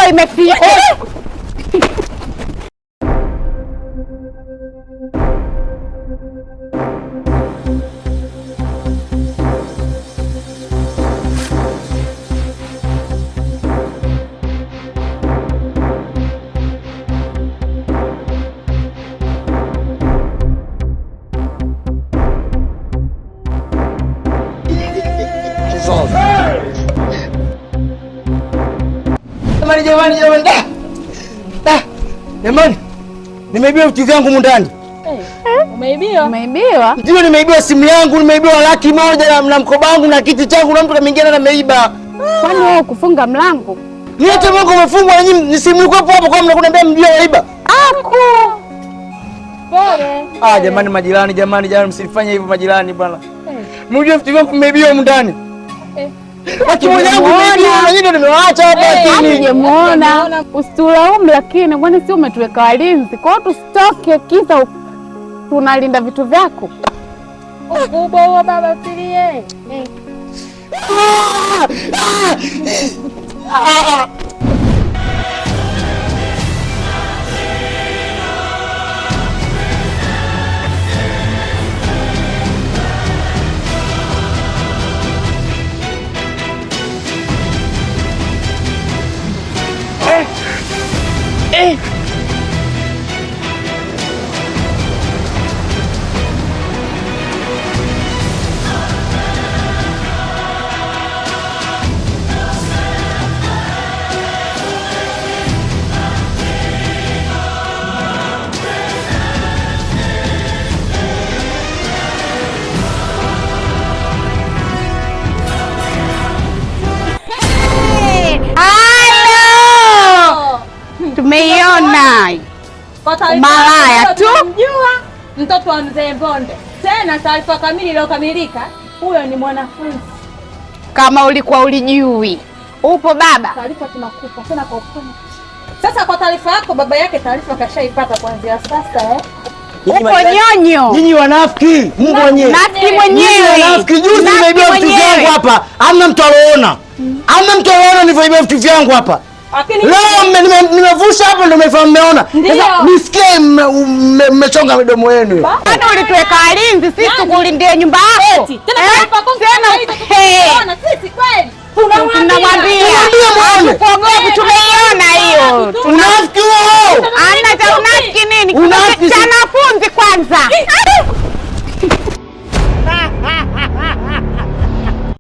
Leo imefika. Jamani, jamani, jamani. Da. Da. Jamani. Nimeibiwa vitu vyangu humu ndani. Umeibiwa? Umeibiwa? Ndio, nimeibiwa simu yangu, nimeibiwa 100,000 na mkoba wangu na kiti changu na mtu kameingia na ameiba. Kwani wewe kufunga mlango? Niache mlango umefungwa na nyinyi ni simu iko hapo hapo kwa mnakuniambia mjue waiba. Aku. Pole. Ah, jamani majirani, jamani, jamani msifanye hivyo majirani bwana. Mjue vitu vyangu mmeibiwa humu ndani. 100,000 yangu mmeibiwa na nyinyi ndio nimewaacha hapa lakini. Hatujamuona. Usitulaumu lakini kwani si umetuweka walinzi. Kwa hiyo tusitoke kisa tunalinda vitu vyako. Ukubwa huo baba usilie. Ah! Ah! Ah! Halo! Tumeiona. Kwa taarifa Malaya yako tu. tunamjua mtoto wa mzee Mbonde. Tena taarifa kamili iliyokamilika, huyo ni mwanafunzi. Kama ulikuwa ulijui. Upo baba. Taarifa tunakupa tena kwa upole. Sasa kwa taarifa yako, baba yake taarifa kashaipata kuanzia sasa eh. Upo nyonyo. Nyinyi wanafiki, Mungu mwenyewe. Nafiki Nyinyi mwenyewe. wanafiki, juzi Nafiki nimeibiwa vitu mwenyewe. vyangu hapa. Hamna mtu aloona. Hamna mtu aloona nilivyoibiwa vitu vyangu hapa. Lakini Leo nimevusha hapo ndio mmefahamu mmeona. Ndio. Sasa nisikie mmechonga midomo yenu. Bado ulituweka walinzi sisi tukulindie nyumba yako. Eti, tena Eh? taarifa kwangu Tena kama hizo hey. tukiona sisi.